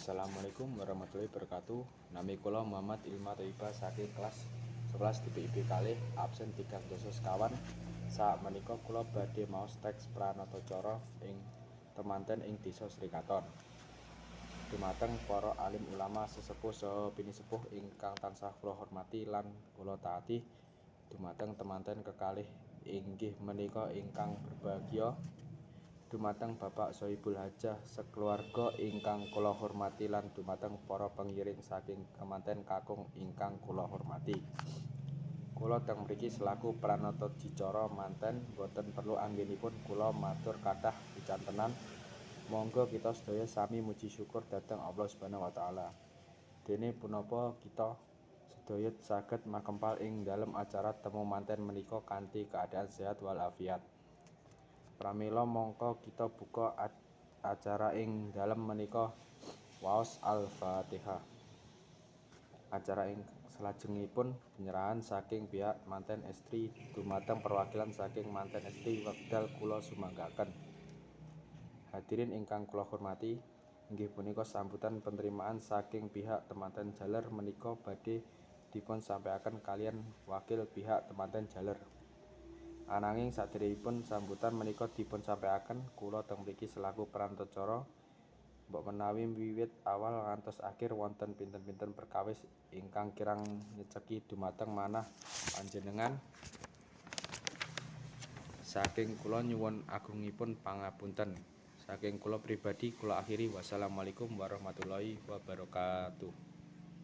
Assalamualaikum warahmatullahi wabarakatuh. Nami kula Muhammad Ilma Thayyibah saking kelas 11 DPIB kalih absen 34. Sak menika kula badhe maos teks pranatacara ing temanten ing Desa Srikaton. Dumateng para alim ulama, sesepuh saha pinisepuh ingkang tansah kula hormati lan kula taati. Dumateng temanten kekalih inggih menika ingkang berbahagia. Dumateng Bapak Sohibul Hajah sakeluarga ingkang kula hormati lan dumateng para pengiring saking kemanten kakung ingkang kula hormati. Kula teng mriki selaku pranatajicara manten boten perlu anggenipun kula matur kathah wicantenan. Monggo kita sedaya sami muji syukur dhateng Allah Subhanahu wa taala. Dene punapa kita sedaya saged makempal ing dalem acara temu manten menika kanthi keadaan sehat walafiat. Pramila mangka kita buka acara ing dalem menika waos Al-Fatihah. Acara ing salajengipun penyerahan saking pihak manten estri dumateng perwakilan saking manten estri wekdal kula sumanggaken. Hadirin ingkang kula hormati, inggih punika sambutan penerimaan saking pihak temanten jaler menika badhe dipunsampaiaken kaliyan wakil pihak temanten jaler. Ananging saderengipun sambutan menika dipunsampaiaken, kula teng mriki selaku pranatacara mbok menawi wiwit awal ngantos akhir wonten pinten-pinten perkawis ingkang kirang nyeceki dumateng manah panjenengan. Saking kula nyuwun agungipun pangapunten. Saking kula pribadi kula akhiri, wassalamualaikum warahmatullahi wabarakatuh.